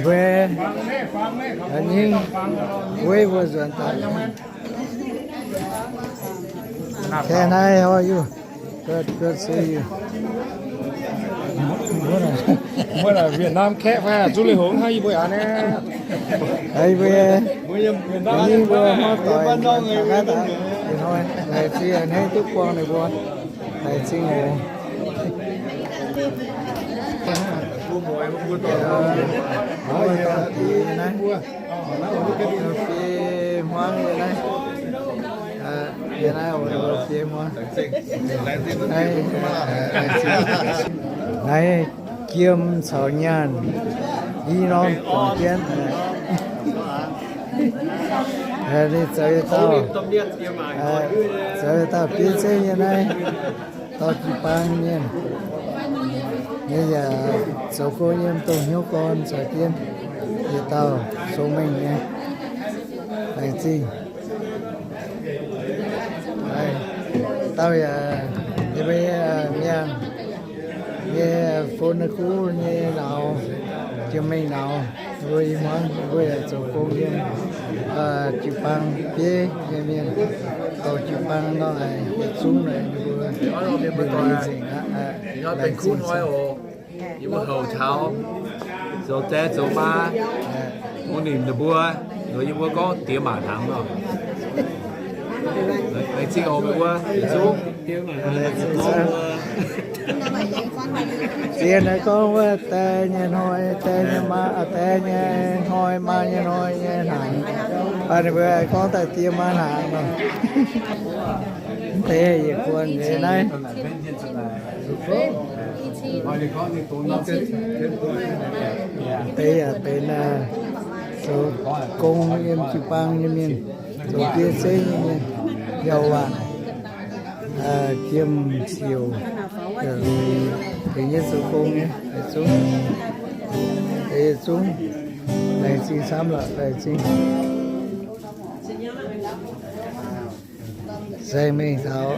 Mbuo nyingv weiv mbuo nzuonx daaih. Can I help you? Good, good see you. Mbuo naaic Việt Nam kaeqv fai zuqc leiz-hoc hnangv yie mbuo aqv naaiv. Mbuo nyingv mbuo hmuangv doic naaiv daaih, laengz zingh a'hneiv duqv buangh ninh mbuo. Laengz zingh oc. Naaiv, fiev hmuangv yie naaiv. Yie naaiv oix fiev hmuangv. Naaiv Jiem caux Nyaanh i norm dorngc jienv. Ninh zoux yietc dauh, zoux yietc dauh bieiv zeiv nyei naaiv, dorh jiu-baang mienh. Ninh yaac zoux gong yiem dongh hnyouv gorn caux jienv yietc dauh sou mengh nyei. Laengz zingh. Dauh yaac, yie mbuo nyei miangh nyei phone naaiv kuv nyei nauz, jiem mengh nauz, mbuo i hmuangv mbuo yaac zoux gong yiem jiu-baang bieiv nyei mienh, dorh jiu-baang nor haic yietc zungv naaic ninh mbuo mingh nzengc aqv. Laengz zingh. Yie mbuo houc taux zoux die zoux maa, bun ninh mbuo, ninh mbuo gorngv diex maac hnaangx nor. Laengz zingh oc meih mbuo yietc zungv. Zien naaiv gorngv wuov die nyei hnoi, die nyei maa, die nyei hnoi, maa nyei hnoi nyei hnaangx. Baac ninh mbuo gorngv daaih diex maa hnaangx nor. Mv deix yietc buonc nyei naaiv. Deix yaac benx zoux gong yiem jiu-baang nyei mienh, zoux bieiv zeiv nyei mienh, yaac waanc Jiem Siouc, deix nyei zoux gong nyei, deix zungv, deix zungv, laengz zingh camv lorqc, laengz zingh. Saeng mingh taux